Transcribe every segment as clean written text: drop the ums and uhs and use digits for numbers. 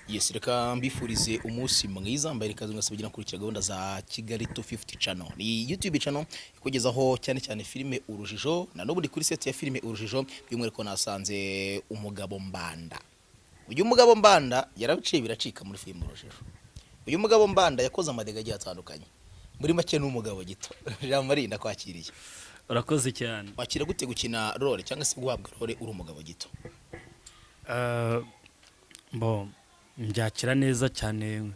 Yes, reka mbifurize umunsi mwiza, mbaye ikaze mwese mugira kurikira gahunda za Kigali 250 channel. Ni YouTube channel ikugezaho cyane cyane filime Urujijo, na n'ubu ndi kuri set ya filime Urujijo, by'umwihariko nasanze umugabo Mbanda. Uyu mugabo Mbanda yarabiciye biracika muri filime Urujijo. Uyu mugabo Mbanda yakoze amadega agiye atandukanye. Muri make ni umugabo gito. Jean Marie, ndakwakiriye. Urakoze cyane. Wakira gute gukina role cyangwa se guhabwa role uri umugabo gito? Bo mbyakira neza cyane,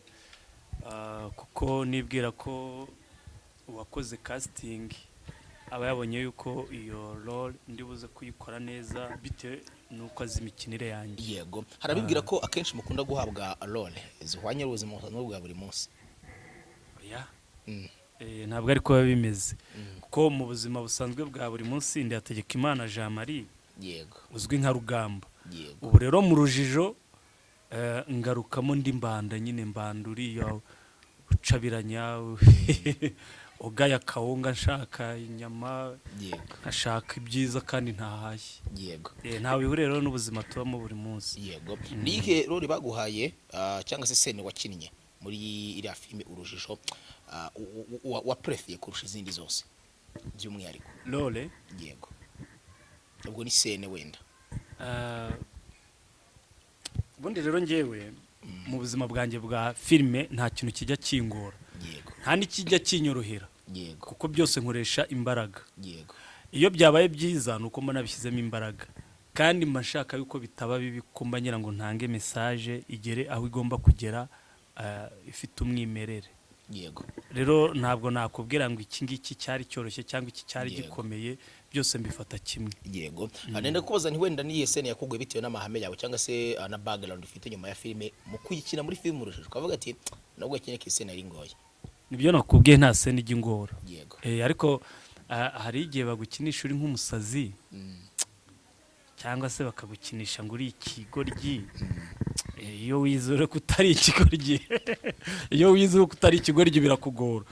kuko nibwira ko uwakoze casting aba yabonye yuko iyo role ndi buze kuyikora neza bitewe n'uko azi imikinire yanjye. Yego, harabibwira ko akenshi mukunda guhabwa role zihwanye n'ubuzima busanzwe bwa buri munsi. Oya. Ntabwo ariko biba bimeze, kuko mu buzima busanzwe bwa buri munsi ndi Hategekimana Jean Marie, uzwi nka Rugamba. Ubu rero mu Rujijo ngarukamo ndi Mbanda nyine, Mbanda uriya ucabiranya, ugaya kawunga nshaka inyama, nkashaka ibyiza kandi ntahashye. Ntawe bihuriye rero n'ubuzima tubamo buri munsi. Yego, ni iyihe role baguhaye, cyangwa se scène wakinnye muri iriya filime Urujijo wa préféré kurusha izindi zose by'umwihariko? Role? Yego, ubwo ni scène wenda. Ubundi rero ngewe mu buzima bwanjye bwa filime nta kintu kijya kingora, nta n'ikijya kinyorohera, kuko byose nkoresha imbaraga. Iyo byabaye byiza ni uko mba nabishyizemo imbaraga, kandi mba nshaka yuko bitaba bibi, kuko mba ngira ngo ntange message igere aho igomba kugera, ifite umwimerere. Rero ntabwo nakubwira ngo iki ngiki cyari cyoroshye cyangwa iki cyari gikomeye, byose mbifata kimwe. Yego, nenda kubaza nti wenda niyihe scène yakugoye bitewe n'amahame yawe cyangwa se na background ufite nyuma ya filime mu kuyikina muri filime Urujijo, ukavuga ati nubwo yakinye ko scène ari ngoye? Nibyo nakubwiye, nta scène ijya ingora. Ariko hari igihe bagukinisha uri nk'umusazi, cyangwa se bakagukinisha ngo uri ikigoryi. Iyo wizere ko utari ikigoryi, iyo wizere ko utari ikigoryi birakugora.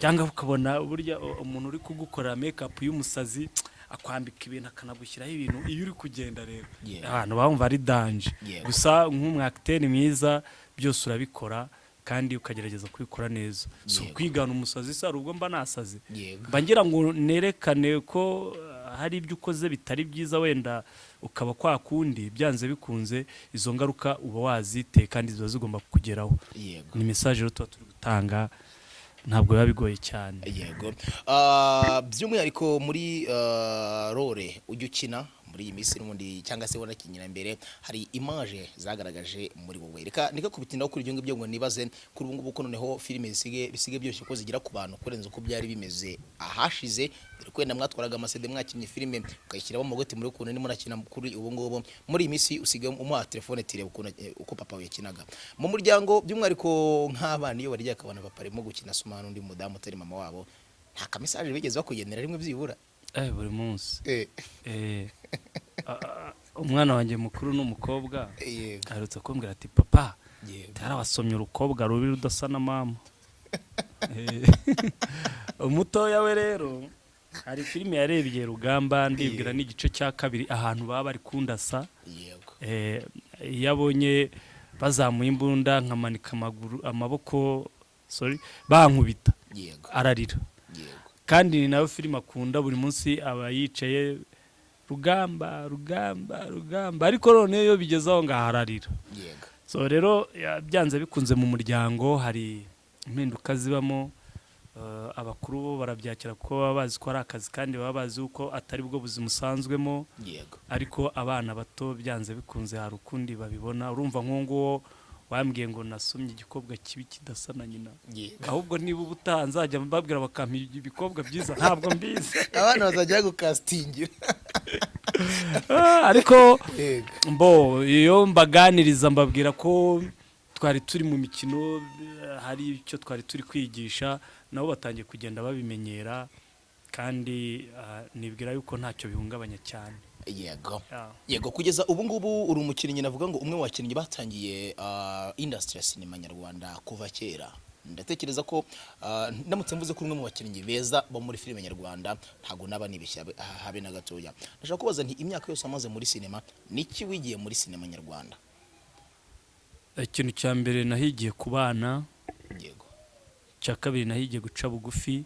Cyangwa ukabona burya umuntu uri kugukorera make up y'umusazi akwambika ibintu, akanagushyiraho ibintu, iyo uri kugenda rero abantu bumva ari danger. Gusa nk'umu acteur mwiza byose urabikora kandi ukagerageza kubikora neza, si ukwigana umusazi se, hari ubwo mba nasaze. Mba ngira ngo nerekane ko hari ibyo ukoze bitari byiza, wenda ukaba kwa kundi byanze bikunze izo ngaruka uba waziteye kandi ziba zigomba kukugeraho. Ni message rero tuba turi gutanga, ntabwo biba bigoye cyane. Yego. By'umwihariko muri role ujya ukina muri iyi minsi n'ubundi cyangwa se wanakinyira mbere, hari image zagaragaje muri wowe. Reka ndeka kubitindaho kuri ibyo ngibyo, ngo nibaze kuri ubu ngubu ko noneho filime zisige byoroshye ko zigera ku bantu kurenza uko byari bimeze ahashize, dore ko wenda mwatwaraga ama CD mwakinnye filime ukayishyiramo umugoti muri ukuntu ndimo nakina. Kuri ubu ngubu muri iyi minsi usigaye umuha telefone, tireba ukuntu uko papa we yakinaga mu muryango, by'umwihariko nk'abana iyo barya akabona papa arimo gukina suma n'undi mudamu utari mama wabo, nta ka message bigeze bakugenera rimwe byibura? Buri munsi. Umwana wanjye mukuru n'umukobwa aherutse kumbwira ati: "Papa, yarawasomye urukobwa rubi rudasa na mama." Umutoya we rero hari filime yarebye Rugamba, ndibwira n'igice cya kabiri, ahantu baba bari kundasa. Iyo abonye bazamuye imbunda nkamanika amaguru, amaboko, sorry, bankubita, ararira. Kandi ni nayo filime akunda, buri munsi aba yicaye Rugamba, Rugamba, Rugamba, ariko noneho iyo bigeze aho ngaho ararira. So rero byanze bikunze mu muryango hari impinduka zibamo. Abakuru bo barabyakira kuko baba bazi ko ari akazi kandi baba bazi uko atari bwo buzima usanzwemo. Ariko abana bato byanze bikunze hari ukundi babibona. Urumva nk'uwo nguwo wambwiye ngo nasomye igikobwa kibi kidasa na nyina. Ahubwo niba ubutaha nzajya mbabwira bakampa ibikobwa byiza, ntabwo mbizi. Abana bazajya gukasitingira. Ariko mbo iyo mbaganiriza mbabwira ko twari turi mu mikino, hari icyo twari turi kwigisha, nabo batangiye kugenda babimenyera kandi nibwira yuko ntacyo bihungabanya cyane. Yego, kugeza ubu ngubu uri umukinnyi, navuga ngo umwe mu bakinnyi batangiye industry ya sinema nyarwanda kuva kera. Ndatekereza ko ndamutse mvuze ko uri umwe mu bakinnyi beza bo muri filime nyarwanda ntabwo naba nibeshye habe na gatoya. Ndashaka kubaza nti imyaka yose amaze muri sinema, niki wigiye muri sinema nyarwanda? Ikintu cya mbere nahigiye ku bana. Icya kabiri nahigiye guca bugufi.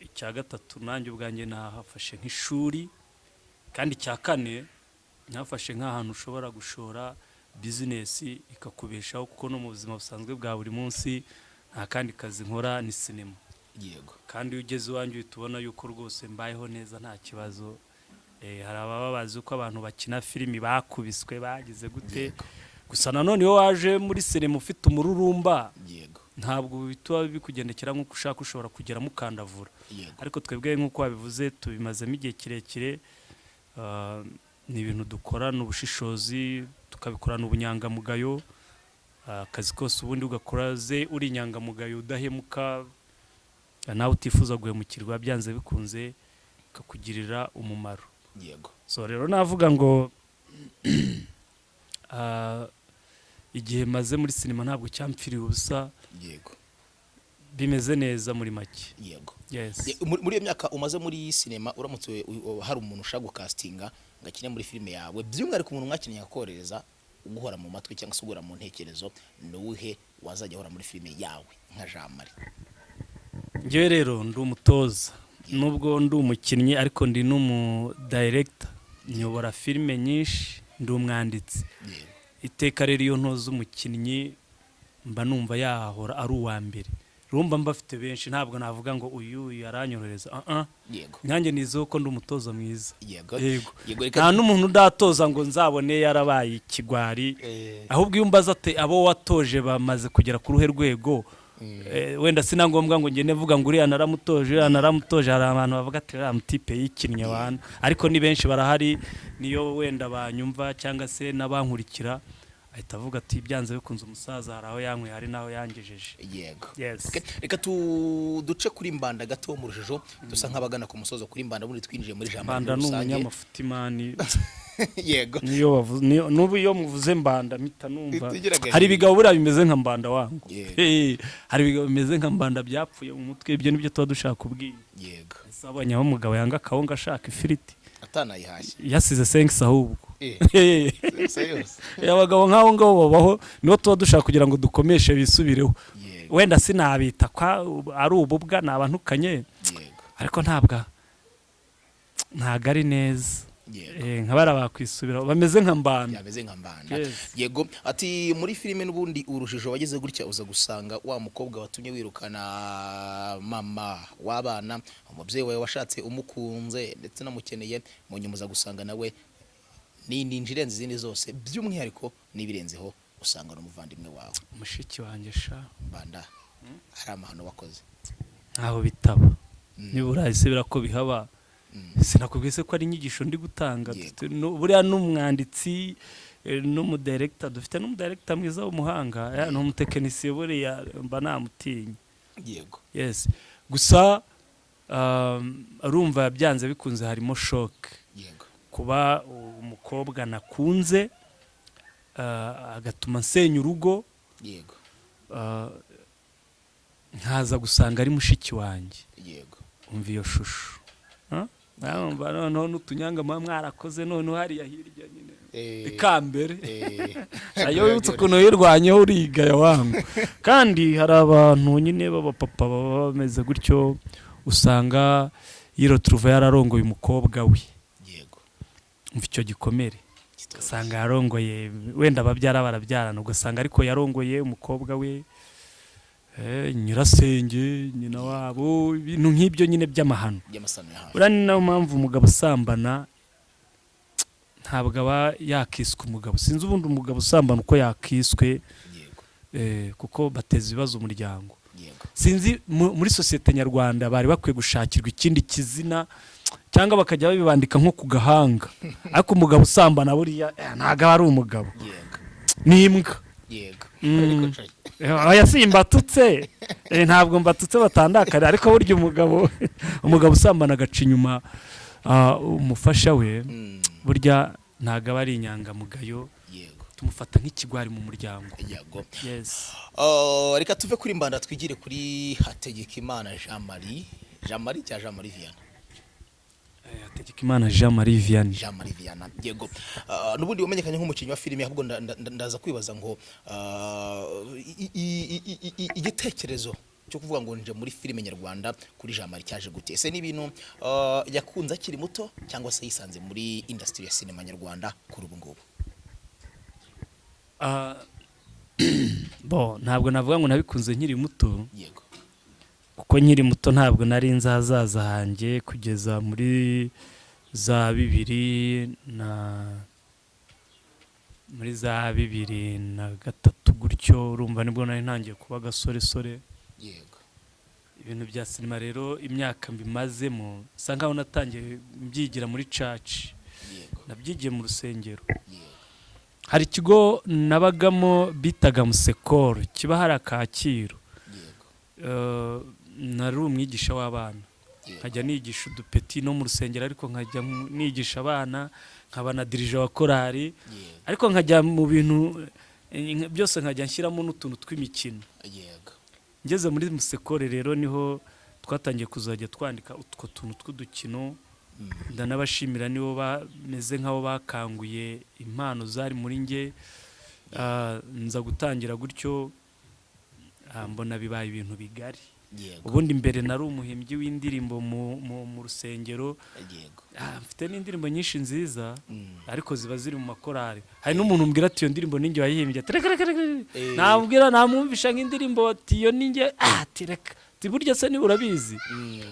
Icya gatatu nanjye ubwanjye nahafashe nk'ishuri, kandi icya kane nahafashe nk'ahantu ushobora gushora bizinesi ikakubeshaho, kuko no mu buzima busanzwe bwa buri munsi nta kandi kazi nkora, ni sinema. Kandi iyo ugeze iwanjye uhita ubona yuko rwose mbayeho neza, nta kibazo. Hari ababa bazi uko abantu bakina filimi bakubiswe, bagize gute. Gusa nanone iyo waje muri sinema ufite umururumba, ntabwo bituba bikugendekera nk'uko ushaka, ushobora kugeramo ukandavura. Ariko twebwe, nk'uko wabivuze, tubimazemo igihe kirekire. Ni ibintu dukorana ubushishozi, tukabikorana ubunyangamugayo. Akazi kose ubundi ugakoraze uri inyangamugayo, udahemuka, nawe utifuza guhemukirwa, byanze bikunze kakugirira umumaro. So rero navuga ngo igihe maze muri sinema ntabwo cyampfiriye ubusa. Bimeze neza muri make. Yes. Muri iyo myaka umaze muri sinema, uramutse hari umuntu ushaka gukasitinga ngo akine muri filime yawe, by'umwihariko umuntu mwakinnye akohereza uguhora mu matwi cyangwa se uguhora mu ntekerezo, ni uwuhe wazajya ahora muri filime yawe nka Jean Marie? Njyewe rero ndi umutoza, nubwo ndi umukinnyi, ariko ndi n'umudirector, nyobora filime nyinshi, ndi umwanditsi. Iteka rero iyo ntoza umukinnyi mba numva yahora ari uwa mbere. Rumba mba afite benshi, ntabwo navuga ngo uyu yaranyorohereza. Ah ah. Nyange nizeho ko ndi umutoza mwiza. Yego. Yego, reka Nta n'umuntu udatoza ngo nzabone yarabaye ikigwari. Ahubwo iyo umbaza ati abo watoje bamaze kugera ku ruhe rwego, wenda sina ngombwa ngo ngende mvuga ngo uriya naramutoje, uriya naramutoje. Hari abantu bavuga ati uriya mutipe yikinnye abantu, ariko ni benshi barahari. Niyo wenda banyumva cyangwa se n'abankurikira, ahita avuga ati byanze bikunze umusaza hari aho yanyweye, hari n'aho yangejeje. Yes. Okay, reka tu duce kuri Mbanda gato mu rujijo, dusa nk'abagana ku musozo kuri Mbanda, ubundi twinjiye muri Jambo Mbanda muri ni rusange. umunyamufutimani. Niyo bavuze, n'ubu iyo muvuze Mbanda mpita numva Uhita ugira agahinda. Hari ibigabo buriya bimeze nka Mbanda wangu. Hari ibigabo bimeze nka Mbanda byapfuye mu mutwe. Ibyo nibyo tuba dushaka kubwira. Ese abonye aho umugabo yanga akawunga ashaka ifiriti, Atanayihashye. yasize senkisi ahubwo. Se yose. Abagabo nk'abo ngabo babaho, nibo tuba dushaka kugira ngo dukomeshe bisubireho. Wenda sinabita ko ari ububwa, ni abantukanye, ariko ntabwo ari neza. Nka bariya bakwisubiraho bameze nka Mbanda. Yameze nka Mbanda. Yes. Yego, ati muri filime n'ubundi urujijo wagize gutya uza gusanga wa mukobwa watumye wirukana mama w'abana, umubyeyi wawe washatse umukunze ndetse unamukeneye, mu nyuma uza gusanga nawe ni ninja irenze izindi zose, by'umwihariko n'ibirenzeho usanga n'umuvandimwe wawe. Mushiki wanjye sha. Mbanda hari amahano wakoze. Ntaho bitaba, nibura ese ko bihaba. Sinakubwiye se ko ari inyigisho ndi gutanga? Buriya n'umwanditsi, n'umudirector, dufite n'umudirector mwiza w'umuhanga, ni umutekinisiye, buriya mba namutinya. Yes, gusa urumva byanze bikunze harimo shock, kuba umukobwa nakunze, agatuma nsenya urugo, nkaza gusanga ari mushiki wanjye. Umva iyo shusho. Huh? Urumva noneho n'utunyanga muba mwarakoze, noneho hariya hirya nyine ikambere. Iyo wibutse ukuntu wirwanyeho urigaya wangu. Kandi hari abantu nyine b'abapapa baba bameze gutyo, usanga yiroturuva yararongoye umukobwa we. Umva icyo gikomere. Kitoroshye. Ugasanga yarongoye, wenda ababyara barabyarana, ugasanga ariko yarongoye umukobwa we, nyirasenge, nyina wabo, ibintu nk'ibyo nyine by'amahano. By'amasano ya hafi. Buriya ni nayo mpamvu umugabo usambana ntabwo aba yakiswe umugabo. Sinzi ubundi umugabo usambana uko yakiswe. Kuko bateza ibibazo umuryango. Sinzi, muri sosiyete nyarwanda bari bakwiye gushakirwa ikindi kizina, cyangwa bakajya babibandika nko ku gahanga. Ariko umugabo usambana buriya, ntabwo aba ari umugabo, ni imbwa. Ariko cayi. Oya, si mbatutse. Ntabwo mbatutse, batandakare. Ariko burya umugabo usambana agaca inyuma umufasha we, burya ntabwo aba ari inyangamugayo. Tumufata nk'ikigwari mu muryango. Yes. Reka tuve kuri Mbanda twigire kuri Hategekimana Jean Marie, Jean Marie cyangwa Jean Marie Vianney. Hategekimana Jean Marie Vianney. Jean Marie Vianney, yego. N'ubundi wamenyekanye nk'umukinnyi wa filime, ahubwo ndaza kwibaza ngo igitekerezo cyo kuvuga ngo nje muri filime nyarwanda kuri Jean Marie cyaje gute? Ese ni ibintu yakunze akiri muto, cyangwa se yisanze muri industry ya sinema nyarwanda kuri ubu ngubu? Bo ntabwo navuga ngo nabikunze nkiri muto, kuko nkiri muto ntabwo nari nzi ahazaza hanjye kugeza muri za bibiri na muri za 2003 gutyo. Urumva nibwo nari ntangiye kuba agasoresore. Ibintu bya sinema rero, imyaka mbimazemo, bisa nkaho natangiye mbyigira muri church. Nabyigiye mu rusengero. Hari ikigo nabagamo bitaga Musekoro, kiba hari Kacyiru. Nari umwigisha w'abana, nkajya nigisha udupeti no mu rusengero, ariko nkajya nigisha abana, nkaba na dirija wa korali, ariko nkajya mu bintu byose, nkajya nshyiramo n'utuntu tw'imikino. Ngeze muri Musekore rero, niho twatangiye kuzajya twandika utwo tuntu tw'udukino. Ndanabashimira, nibo bameze nk'abo bakanguye impano zari muri nge. Nza gutangira gutyo, mbona bibaye ibintu bigari. Ubundi mbere nari umuhimbyi w'indirimbo mu rusengero. Mfite n'indirimbo nyinshi nziza, ariko ziba ziri mu makorari. Hari n'umuntu umbwira ati: "Iyo ndirimbo ninjye wayihimbye." Ati: "Reka, reka, reka." Namubwira, namwumvisha nk'indirimbo, ati: "Iyo ninjye." Ati: "Reka." Ati: "Burya se niba urabizi?"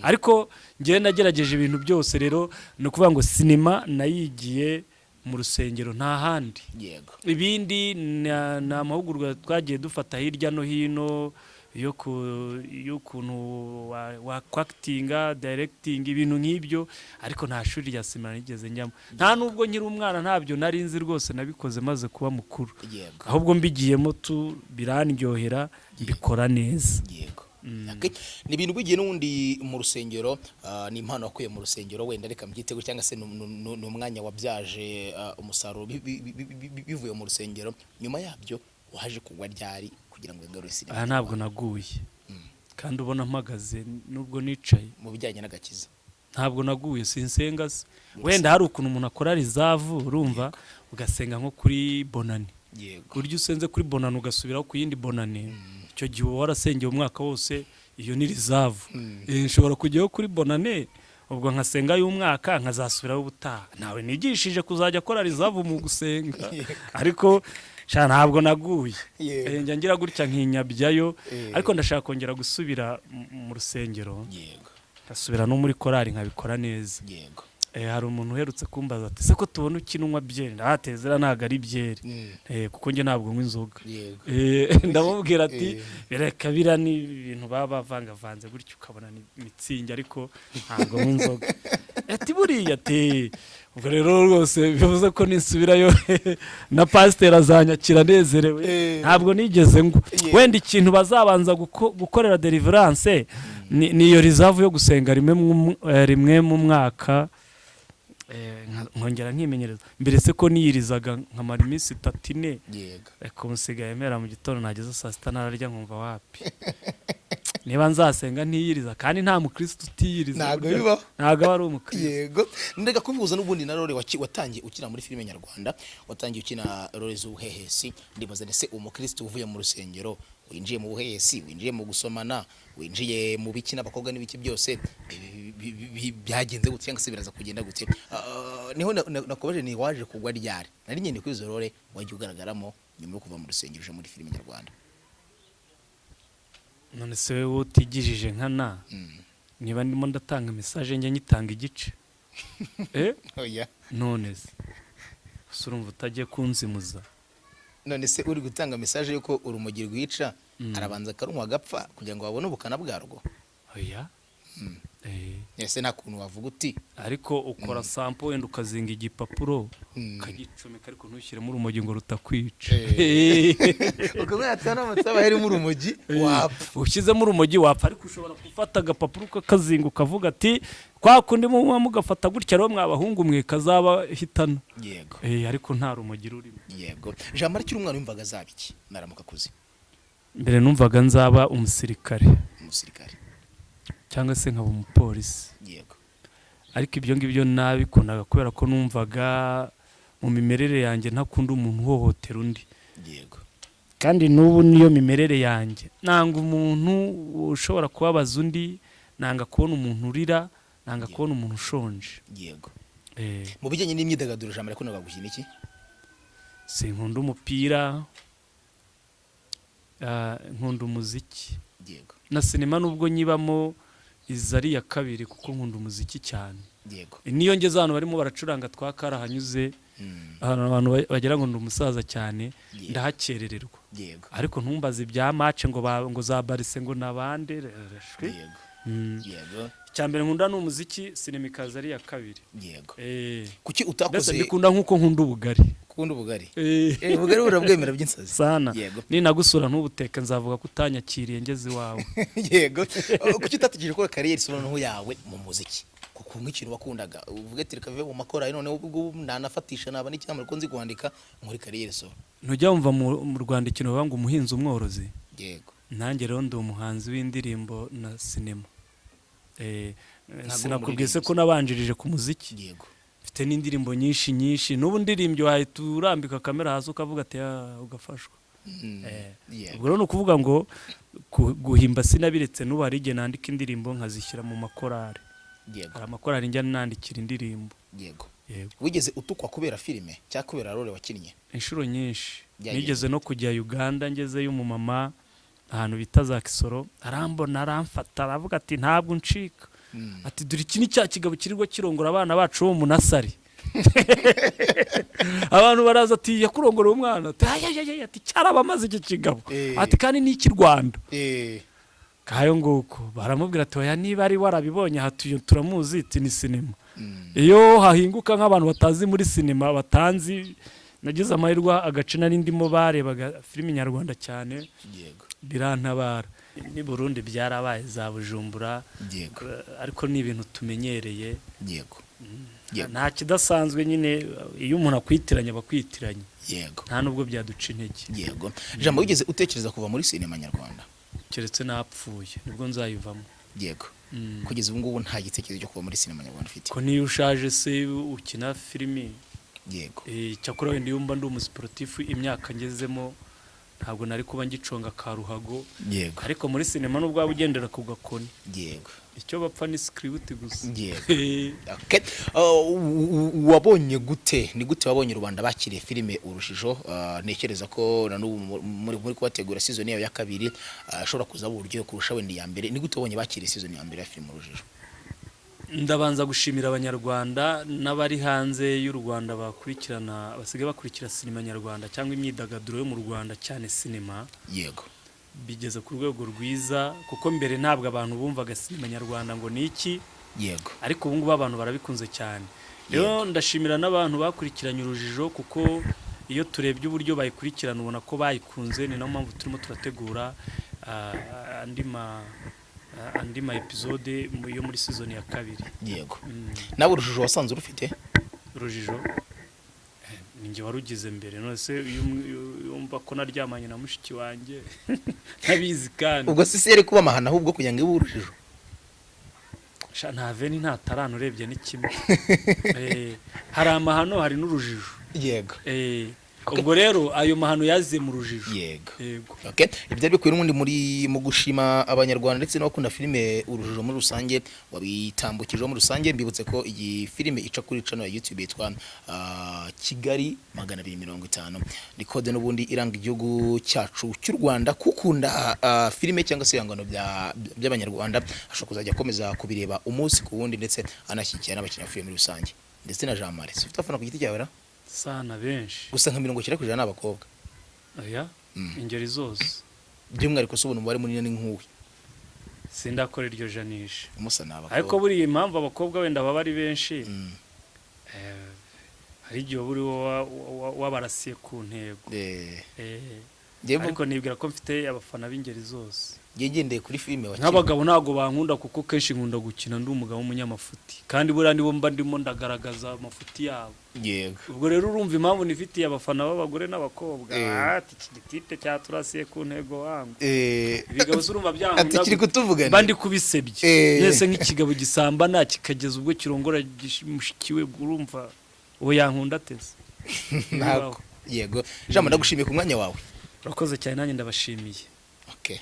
Ariko njyewe nagerageje ibintu byose. Rero ni ukuvuga ngo sinema nayigiye mu rusengero, nta handi. Ibindi ni amahugurwa twagiye dufata hirya no hino yo ku y'ukuntu wakwakitinga, directing, ibintu nk'ibyo, ariko nta shuri rya sinema nigeze njyamo, nta nubwo nkiri umwana ntabyo nari nzi rwose. Nabikoze maze kuba mukuru. Ahubwo mbigiyemo tu birandyohera, mbikora neza. Okay. Ni ibintu bigiye n'ubundi mu rusengero, ni impano wakuye mu rusengero, wenda reka mbyitego, cyangwa se ni umwanya wabyaje umusaruro bivuye mu rusengero. Nyuma yabyo waje kugwa ryari kugira ngo wigarure sinema? Aha ntabwo naguye, kandi ubona mpagaze nubwo nicaye. Mu bijyanye n'agakiza. Ntabwo naguye, sinsenga se. Wenda hari ukuntu umuntu akora reserve, urumva, ugasenga nko kuri Bonane. Burya usenze kuri Bonane, ugasubiraho ku yindi Bonane, icyo gihe uba warasengeye umwaka wose. Iyo ni reserve. Nshobora kujyaho kuri Bonane, ubwo nkasenga y'umwaka, nkazasubiraho ubutaha. Ntawe nigishije kuzajya akora reserve mu gusenga, ariko sha ntabwo naguye. Njya ngira gutya nkinyabyayo, ariko ndashaka kongera gusubira mu rusengero, ngasubira no muri korali, nkabikora neza. Hari umuntu uherutse kumbaza ati: "Se ko tubona ukina unywa byeri?" Ndahatezera, ntabwo ari byeri, kuko njye ntabwo nywa inzoga. Ndamubwira ati: "Reka, biriya ni ibintu baba bavangavanze gutyo, ukabona ni Mützig, ariko ntabwo nywa inzoga." Ati: "Buriya?" Ati: "Ubwo rero rwose bivuze ko nisubirayo na pasiteri azanyakira anezerewe." Ntabwo nigeze ngo wenda ikintu bazabanza gukorera deliverance ni iyo reserve yo gusenga rimwe mu mwaka, nkongera nkimenyereza. Mbere se ko niyirizaga nkamara iminsi 3, 4, ariko nsigaye mera mu gitondo, nageze saa sita nararya, nkumva wapi. Niba nzasenga ntiyiriza, kandi nta mukristo utiyiriza. Ntabwo Burya bibaho. Ntabwo aba ari umukristo. Yego, ndeka kubihuza n'ubundi na role watangiye ukina muri filime nyarwanda, watangiye ukina role z'ubuhehesi. Ndibaza, ndetse umukristo uvuye mu rusengero, winjiye mu buhehesi, winjiye mu gusomana, winjiye mu biki n'abakobwa n'ibiki byose, byagenze gute, cyangwa se biraza kugenda gute? Niho nakomeje ni waje kugwa ryari? Nari ngende kuri izo role wagiye ugaragaramo nyuma yo kuva mu rusengero uje muri filime nyarwanda. None se wowe utigijije nkana, niba ndimo ndatanga message, njya nyitanga igice? Oya. None se gusa urumva utagiye kunzimuza? None se uri gutanga message yuko urumogi rwica, arabanza akarunywa agapfa kugira ngo babone ubukana bwarwo? Oya. Ese nta kuntu wavuga uti Ariko ukora sample, wenda ukazinga igipapuro, ukagicomeka, ariko ntushyiremo urumogi ngo rutakwica. Ukaba yatana amataba harimo urumogi, wapfa. Ushyizemo urumogi wapfa, ariko ushobora gufata agapapuro ukakazinga, ukavuga ati kwa kundi muba mugafata gutya rero mwabahungu mwe, kazabahitana. Ariko nta rumogi rurimo. Yego. Jean Marie akiri umwana yumvaga azaba iki naramuka akuze? Mbere numvaga nzaba umusirikare. Umusirikare. Cyangwa se nkaba umupolisi. Ariko ibyo ngibyo nabikundaga kubera ko numvaga mu mimerere yanjye ntakunda umuntu uhohotera undi. Kandi n'ubu niyo mimerere yanjye, nanga umuntu ushobora kubabaza undi, nanga kubona umuntu urira, nanga kubona umuntu ushonje. Mu bijyanye n'imyidagaduro, Jean Marie yakundaga gukina iki? Sinkunda umupira, nkunda umuziki na sinema, nubwo nyibamo iza ari iya kabiri kuko nkunda umuziki cyane. Niyo ngeze ahantu barimo baracuranga twa karahanyuze, ahantu abantu bagira ngo ndi umusaza cyane, ndahakerererwa. Ariko ntumbaze ibya match ngo ngo za Barça ngo nabande shwi. Icya mbere nkunda ni umuziki, sinema ikaza ari iya kabiri. Kuki Mbese utakoze? mbikunda nk'uko nkunda ubugari. Ukunda ubugari? Ubugari burabwemera by'insazi. Sana. Ninagusura ntubuteke, nzavuga ko utanyakiriye ngeze iwawe. Yego. Kuki utategereje gukora carrière solo yawe mu muziki, kuko nk'ikintu wakundaga uvuge ati reka bive mu makorali, noneho ubwo nanafatisha naba n'icyamara ko nzi kwandika muri carrière solo? Ntujya wumva mu Rwanda ikintu bavuga ngo umuhinzi umworozi? Yego. Nanjye rero ndi umuhanzi w'indirimbo na sinema. Ntabwo Sinakubwiye se uri ko nabanjirije ku muziki? Yego. Mfite n'indirimbo nyinshi nyinshi. N'ubu ndirimbye wahita urambika kamera hasi ukavuga ati "Ah," ugafashwa. Ubwo rero ni ukuvuga ngo guhimba sinabiretse. N'ubu hari igihe nandika indirimbo nkazishyira mu makorari. Hari amakorari njya nandikira indirimbo. Yego. Wigeze utukwa kubera filime cyangwa kubera role wakinnye? Inshuro nyinshi. Byagenze Nigeze no kujya Uganda, ngezeyo umumama ahantu bita za Kisoro arambona, aramfata, aravuga ati ntabwo ncika, ati dore iki ni cya kigabo kirirwa kirongora abana bacu bo mu nursery. Abantu baraza ati yakurongoreye umwana, ati ayayaya, ati cyarabamaze iki kigabo, ati kandi ni icy'i Rwanda. Kayo nguko baramubwira ati oya, niba ari warabibonye aha turamuzi, iti ni sinema. Iyo hahinguka nk'abantu batazi muri sinema batanzi, nagize amahirwe agace nari ndimo barebaga filimi nyarwanda cyane, birantabara. Ni Burundi byarabaye, za Bujumbura, ariko ni ibintu tumenyereye. Nta kidasanzwe nyine, iyo umuntu akwitiranya aba akwitiranye. Nta nubwo byaduca intege. Yego. Jambo, wigeze utekereza kuva muri sinema nyarwanda? Keretse napfuye nibwo nzayivamo. Kugeza ubu ngubu nta gitekerezo cyo kuva muri sinema nyarwanda ufite? Ko niyo ushaje se ukina filimi? Cyakora wenda iyo mba ndi umusiporutifu, imyaka ngezemo ntabwo nari kuba ngiconga ka ruhago. Ariko muri sinema nubwo waba ugendera ku gakoni, icyo bapfa ni script gusa. Okay. Wabonye gute, ni gute wabonye rubanda bakiriye filime Urujijo? Ntekereza ko na n'ubu muri kubategura season yayo ya kabiri, ashobora kuza uburyo kurusha wenda iya mbere. Ni gute wabonye bakiriye season ya mbere ya filime Urujijo? Ndabanza gushimira Abanyarwanda n'abari hanze y'u Rwanda bakurikirana, basigaye bakurikira sinema nyarwanda cyangwa imyidagaduro yo mu Rwanda, cyane sinema. Bigeze ku rwego rwiza, kuko mbere ntabwo abantu bumvaga sinema nyarwanda ngo ni iki. Ariko ubu ngubu abantu barabikunze cyane. Rero ndashimira n'abantu bakurikiranye Urujijo, kuko iyo turebye uburyo bayikurikirana ubona ko bayikunze. Ni nayo mpamvu turimo turategura andi ma episode yo muri season ya kabiri. Nawe Urujijo wasanze urufite? Urujijo, ni njye warugize mbere. None se iyo yumva ko naryamanye na mushiki wanjye ntabizi kandi? Ubwo si yari kuba amahano ahubwo kugira ngo ibe Urujijo? Sha, nta veni nta tarano, urebye ni kimwe. Hari amahano, hari n'urujijo. Ubwo rero ayo mahano yaziye mu rujijo. Yego. Okay. Ibyari bikwiye n'ubundi muri mu gushima Abanyarwanda ndetse n'abakunda filime Urujijo muri rusange wabitambukijeho muri rusange. Mbibutse ko iyi filime ica kuri channel ya YouTube yitwa Kigali 250, ni kode n'ubundi iranga igihugu cyacu cy'u Rwanda. Kukunda filime cyangwa se ibihangano by'Abanyarwanda ashobora kuzajya akomeza kubireba umunsi ku wundi, ndetse anashyigikira n'abakinnyi ba filime muri rusange, ndetse na Jean Marie. Ufite abafana ku giti cyawe ra? Sana, benshi. Gusa nka 90% ni abakobwa? Oya, ingeri zose. By'umwihariko se ubona umubare munini ni nk'uwe? Sindakora iryo janisha. Umusa ni abakobwa. Ariko buriya impamvu abakobwa wenda baba ari benshi, hari igihe uba uri wabarasiye ku ntego. Njyewe Ariko nibwira ko mfite abafana b'ingeri zose. Njye ngendeye kuri filime wakinnye. Nk'abagabo ntabwo bankunda, kuko kenshi nkunda gukina ndi umugabo w'umunyamafuti, kandi buriya nibo mba ndimo ndagaragaza amafuti yabo. Ubwo rero urumva impamvu nifitiye abafana b'abagore n'abakobwa. Ati iki gitipe cyaturasiye ku ntego wangu. Ibigabo se urumva byankunda Ati kiri gute? kutuvugana. Mba ndi kubisebye. Mwese nk'ikigabo gisambana kikageza ubwo kirongora mushiki we, urumva uwo yankunda ateze? Ntabwo. Yego, Jean, ndagushimiye ku mwanya wawe. Urakoze cyane, nanjye ndabashimiye. Okay.